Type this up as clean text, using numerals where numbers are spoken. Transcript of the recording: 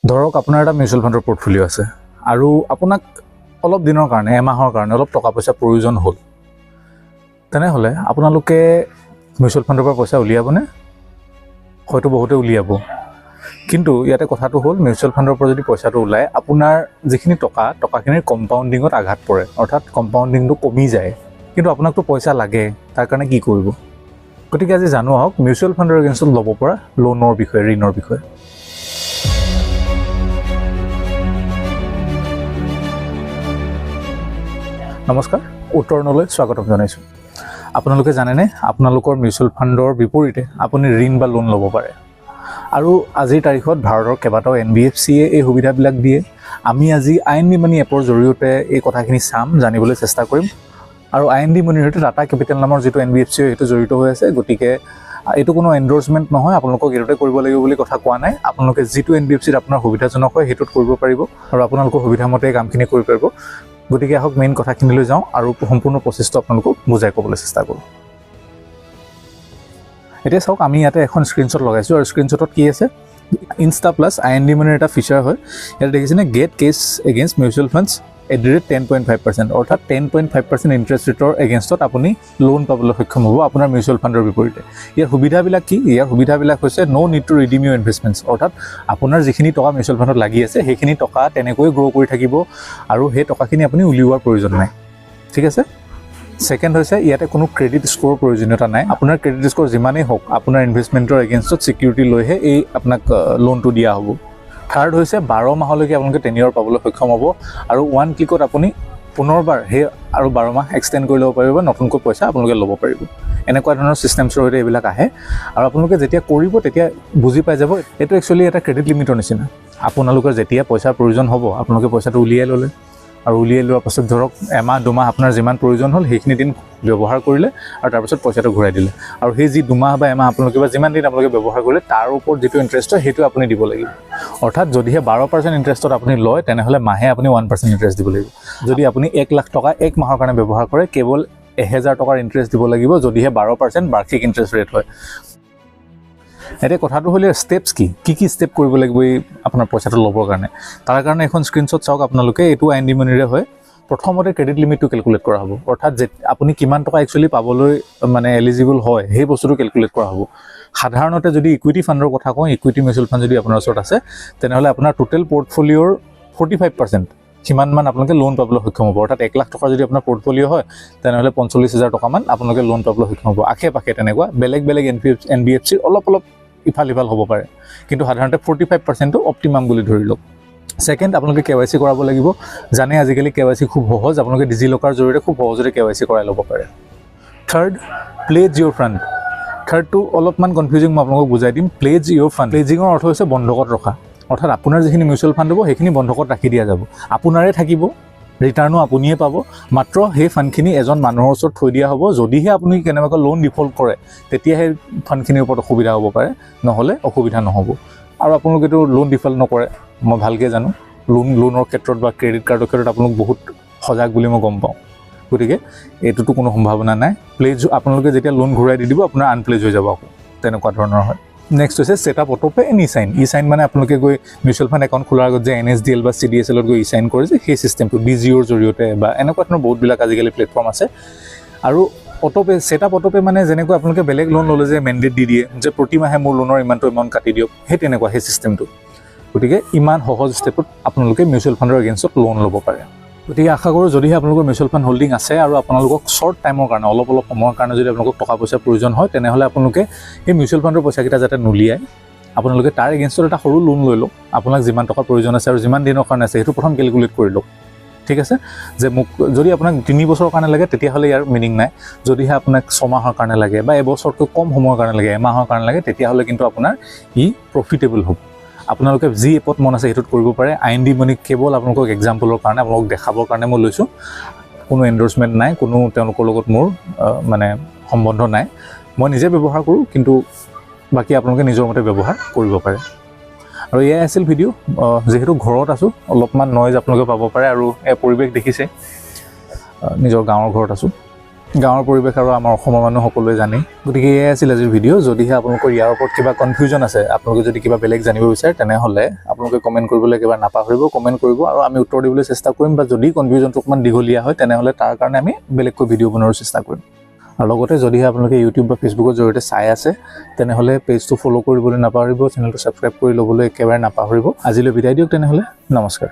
ধৰক আপোনাৰ এটা মিউচুৱেল ফাণ্ডৰ পৰ্টফলিঅ' আছে আৰু আপোনাক অলপ দিনৰ কাৰণে, এমাহৰ কাৰণে অলপ টকা পইচা প্ৰয়োজন হ'ল, তেনেহ'লে আপোনালোকে মিউচুৱেল ফাণ্ডৰ পৰা পইচা উলিয়াবনে? হয়তো বহুতে উলিয়াব, কিন্তু ইয়াতে কথাটো হ'ল মিউচুৱেল ফাণ্ডৰ পৰা যদি পইচাটো ওলায় আপোনাৰ যিখিনি টকা, টকাখিনিৰ কম্পাউণ্ডিঙত আঘাত পৰে, অৰ্থাৎ কম্পাউণ্ডিংটো কমি যায়। কিন্তু আপোনাকতো পইচা লাগে, তাৰ কাৰণে কি কৰিব? গতিকে আজি জানো আহক মিউচুৱেল ফাণ্ডৰ এগেইনষ্টত ল'ব পৰা লোনৰ বিষয়ে, ঋণৰ বিষয়ে। নমস্কাৰ, উত্তৰণলৈ স্বাগতম জনাইছোঁ। আপোনালোকে জানেনে আপোনালোকৰ মিউচুৱেল ফাণ্ডৰ বিপৰীতে আপুনি ঋণ বা লোন ল'ব পাৰে? আৰু আজিৰ তাৰিখত ভাৰতৰ কেইবাটাও এন বি এফ চিয়ে এই সুবিধাবিলাক দিয়ে। আমি আজি আই এন ডি মানি এপৰ জৰিয়তে এই কথাখিনি চাম, জানিবলৈ চেষ্টা কৰিম। আৰু আই এন ডি মানিৰ সৈতে টাটা কেপিটেল নামৰ যিটো এন বি এফ চি হয় সেইটো জড়িত হৈ আছে। গতিকে এইটো কোনো এণ্ডৰ্ছমেণ্ট নহয়, আপোনালোকক এইটোতে কৰিব লাগিব বুলি কথা কোৱা নাই। আপোনালোকে যিটো এন বি এফ চিত আপোনাৰ সুবিধাজনক হয় সেইটোত কৰিব পাৰিব আৰু আপোনালোকৰ সুবিধামতে এই কামখিনি কৰিব পাৰিব। গতিকে আহক মেইন কথাখিনিলৈ যাওঁ আৰু সম্পূৰ্ণ প্ৰচেছটো আপোনালোকক বুজাই ক'বলৈ চেষ্টা কৰোঁ। এতিয়া চাওক, আমি ইয়াতে এখন স্ক্ৰীণশ্বট লগাইছোঁ আৰু স্ক্ৰীণশ্বটত কি আছে, ইনষ্টা প্লাছ আই এন ডি মানিৰ এটা ফিচাৰ হয়। ইয়াতে দেখিছেনে, get cash against mutual funds at the rate 10.5%, অৰ্থাৎ 10.5% ইণ্টাৰেষ্ট ৰেটৰ এগেইনষ্টত আপুনি লোন পাবলৈ সক্ষম হ'ব আপোনাৰ মিউচুৱেল ফাণ্ডৰ বিপৰীতে। ইয়াৰ সুবিধাবিলাক কি? ইয়াৰ সুবিধাবিলাক হৈছে no need to redeem your investments, অৰ্থাৎ আপোনাৰ যিখিনি টকা মিউচুৱেল ফাণ্ডত লাগি আছে সেইখিনি টকা তেনেকৈয়ে গ্ৰ' কৰি থাকিব আৰু সেই টকাখিনি আপুনি উলিওৱাৰ প্ৰয়োজন নাই। ঠিক আছে। ছেকেণ্ড হৈছে ইয়াতে কোনো ক্ৰেডিট স্ক'ৰৰ প্ৰয়োজনীয়তা নাই। আপোনাৰ ক্ৰেডিট স্ক'ৰ যিমানেই হওক আপোনাৰ ইনভেষ্টমেণ্টৰ এগেইনষ্টত ছিকিউৰিটি লৈহে এই আপোনাক লোনটো দিয়া হ'ব। থাৰ্ড হৈছে 12 মাহলৈকে আপোনালোকে টেনিয়ৰ পাবলৈ সক্ষম হ'ব আৰু ওৱান ক্লিকত আপুনি পুনৰবাৰ সেই আৰু 12 মাহ এক্সটেণ্ড কৰি ল'ব পাৰিব, নতুনকৈ পইচা আপোনালোকে ল'ব পাৰিব। এনেকুৱা ধৰণৰ ছিষ্টেমছৰ সৈতে এইবিলাক আহে আৰু আপোনালোকে যেতিয়া কৰিব তেতিয়া বুজি পাই যাব। এইটো একচুৱেলি এটা ক্ৰেডিট লিমিটৰ নিচিনা। আপোনালোকৰ যেতিয়া পইচাৰ প্ৰয়োজন হ'ব আপোনালোকে পইচাটো উলিয়াই ল'লে আৰু উলিয়াই লোৱাৰ পাছত ধৰক এমাহ দুমাহ আপোনাৰ যিমান প্ৰয়োজন হ'ল সেইখিনি দিন ব্যৱহাৰ কৰিলে আৰু তাৰপিছত পইচাটো ঘূৰাই দিলে। আৰু সেই যি দুমাহ বা এমাহ আপোনালোকে বা যিমান দিন আপোনালোকে ব্যৱহাৰ কৰিলে তাৰ ওপৰত যিটো ইণ্টাৰেষ্ট হয় সেইটো আপুনি দিব লাগিব। অৰ্থাৎ যদিহে 12% ইণ্টাৰেষ্টত আপুনি লয় তেনেহ'লে মাহে আপুনি 1% ইণ্টাৰেষ্ট দিব লাগিব। যদি আপুনি 1 লাখ টকা এক মাহৰ কাৰণে ব্যৱহাৰ কৰে কেৱল 1000 টকাৰ ইণ্টাৰেষ্ট দিব লাগিব যদিহে 12% বাৰ্ষিক ইণ্টাৰেষ্ট ৰেট হয়। এতিয়া কথাটো হ'ল ইয়াৰ ষ্টেপছ কি, কি কি ষ্টেপ কৰিব লাগিব এই আপোনাৰ পইচাটো ল'বৰ কাৰণে। তাৰ কাৰণে এখন স্ক্ৰীণশ্বট চাওক আপোনালোকে, এইটো আই এন ডি মানিৰে হয়। প্ৰথমতে ক্ৰেডিট লিমিটটো কেলকুলেট কৰা হ'ব, অৰ্থাৎ যে আপুনি কিমান টকা একচুৱেলি পাবলৈ মানে এলিজিবল হয় সেই বস্তুটো কেলকুলেট কৰা হ'ব। সাধাৰণতে যদি ইকুইটি ফাণ্ডৰ কথা কওঁ, ইকুইটি মিউচুৱেল ফাণ্ড যদি আপোনাৰ ওচৰত আছে তেনেহ'লে আপোনাৰ টোটেল পৰ্টফলিঅ'ৰ 45% সিমানমান আপোনালোকে লোন পাবলৈ সক্ষম হ'ব। অৰ্থাৎ 1 লাখ টকাৰ যদি আপোনাৰ পৰ্টফলিঅ' হয় তেনেহ'লে 45,000 টকামান আপোনালোকে লোন পাবলৈ সক্ষম হ'ব। আশে পাশে তেনেকুৱা বেলেগ বেলেগ এন বি এফ চিৰ অলপ অলপ ইফাল সিফাল হ'ব পাৰে, কিন্তু সাধাৰণতে 45%টো অপ্টিমাম বুলি ধৰি লওক। ছেকেণ্ড, আপোনালোকে কে ৱাই চি কৰাব লাগিব। জানে আজিকালি কে ৱাই চি খুব সহজ, আপোনালোকে ডিজি লকাৰ জৰিয়তে খুব সহজতে কে ৱাই চি কৰাই ল'ব পাৰে। Third, pledge your fund. থাৰ্ডটো অলপমান কনফিউজিং, মই আপোনালোকক বুজাই দিম। প্লেজ your fund, প্লেজিঙৰ অৰ্থ হৈছে বন্ধকত ৰখা, অৰ্থাৎ আপোনাৰ যিখিনি মিউচুৱেল ফাণ্ড হ'ব সেইখিনি বন্ধকত ৰাখি দিয়া যাব, আপোনাৰে থাকিব, ৰিটাৰ্ণো আপুনিয়ে পাব, মাত্ৰ সেই ফাণ্ডখিনি এজন মানুহৰ ওচৰত থৈ দিয়া হ'ব। যদিহে আপুনি কেনেবাকৈ লোন ডিফল্ট কৰে তেতিয়াহে ফাণ্ডখিনিৰ ওপৰত অসুবিধা হ'ব পাৰে, নহ'লে অসুবিধা নহ'ব। আৰু আপোনালোকেতো লোন ডিফল্ট নকৰে, মই ভালকৈ জানো। লোনৰ ক্ষেত্ৰত বা ক্ৰেডিট কাৰ্ডৰ ক্ষেত্ৰত আপোনালোক বহুত সজাগ বুলি মই গম পাওঁ। গতিকে এইটোতো কোনো সম্ভাৱনা নাই। প্লেজ আপোনালোকে যেতিয়া লোন ঘূৰাই দি দিব আপোনাৰ আনপ্লেজ হৈ যাব আকৌ, তেনেকুৱা ধৰণৰ হয়। নেক্সট হৈছে set up autopay and e sign. E sign মানে আপোনালোকে গৈ মিউচুৱেল ফাণ্ড একাউণ্ট খোলাৰ আগত যে এন এছ ডি এল বা চি ডি এছ এলত গৈ ই চাইন কৰে যে সেই চিষ্টেমটো ডি জি অ'ৰ জৰিয়তে বা এনেকুৱা ধৰণৰ বহুতবিলাক আজিকালি প্লেটফৰ্ম আছে। আৰু অট'পে, ছেট আপ অট'পে মানে যেনেকৈ আপোনালোকে বেলেগ লোন ল'লে যে মেণ্ডেট দি দিয়ে যে প্ৰতিমাহে মোৰ লোনৰ ইমানটো এমাউণ্ট কাটি দিয়ক, সেই তেনেকুৱা সেই চিষ্টেমটো। গতিকে ইমান সহজ ষ্টেপত আপোনালোকে মিউচুৱেল ফাণ্ডৰ এগেইনষ্টত লোন ল'ব পাৰে। গতিকে আশা কৰোঁ যদিহে আপোনালোকৰ মিউচুৱেল ফাণ্ড হোল্ডিং আছে আৰু আপোনালোকক শ্বৰ্ট টাইমৰ কাৰণে, অলপ অলপ সময়ৰ কাৰণে যদি আপোনালোকক টকা পইচাৰ প্ৰয়োজন হয় তেনেহ'লে আপোনালোকে সেই মিউচুৱেল ফাণ্ডৰ পইচাকেইটা যাতে নুলিয়ায়, আপোনালোকে তাৰ এগেইনষ্টত এটা সৰু লোন লৈ লওক। আপোনাক যিমান টকাৰ প্ৰয়োজন আছে আৰু যিমান দিনৰ কাৰণে আছে সেইটো প্ৰথম কেলকুলেট কৰি লওক। ঠিক আছে, যে মোক যদি আপোনাক 3 বছৰৰ কাৰণে লাগে তেতিয়াহ'লে ইয়াৰ মিনিং নাই। যদিহে আপোনাক 6 মাহৰ কাৰণে লাগে বা এবছৰতকৈ কম সময়ৰ কাৰণে লাগে, এমাহৰ কাৰণে লাগে, তেতিয়াহ'লে কিন্তু আপোনাৰ ই প্ৰফিটেবল হ'ব। আপোনালোকে যি এপত মন আছে সেইটোত কৰিব পাৰে। আই এন ডি মানি কেৱল আপোনালোকক এক্সাম্পলৰ কাৰণে, আপোনালোকক দেখাবৰ কাৰণে মই লৈছোঁ। কোনো এণ্ডৰ্ছমেণ্ট নাই, কোনো তেওঁলোকৰ লগত মোৰ মানে সম্বন্ধ নাই। মই নিজে ব্যৱহাৰ কৰোঁ, কিন্তু বাকী আপোনালোকে নিজৰ মতে ব্যৱহাৰ কৰিব পাৰে। আৰু এয়াই আছিল ভিডিঅ'। যিহেতু ঘৰত আছোঁ অলপমান নইজ আপোনালোকে পাব পাৰে আৰু এই পৰিৱেশ দেখিছে, নিজৰ গাঁৱৰ ঘৰত আছোঁ। গাঁৱৰ পৰিৱেশ আৰু আমাৰ অসমৰ মানুহ সকলোৱে জানেই। গতিকে এয়াই আছিল আজিৰ ভিডিঅ'। যদিহে আপোনালোকৰ ইয়াৰ ওপৰত কিবা কনফিউজন আছে, আপোনালোকে যদি কিবা বেলেগ জানিব বিচাৰে, তেনেহ'লে আপোনালোকে কমেণ্ট কৰিবলৈ একেবাৰে নাপাহৰিব। কমেণ্ট কৰিব আৰু আমি উত্তৰ দিবলৈ চেষ্টা কৰিম, বা যদি কনফিউজনটো অকণমান দীঘলীয়া হয়, তেনেহ'লে তাৰ কাৰণে আমি বেলেগকৈ ভিডিঅ' বনোৱাৰ চেষ্টা কৰিম। আৰু লগতে যদিহে আপোনালোকে ইউটিউব বা ফেচবুকৰ জৰিয়তে চাই আছে, তেনেহ'লে পেজটো ফ'ল' কৰিবলৈ নাপাহৰিব, চেনেলটো ছাবস্ক্ৰাইব কৰি ল'বলৈ একেবাৰে নাপাহৰিব। আজিলৈ বিদায় দিয়ক তেনেহ'লে, নমস্কাৰ।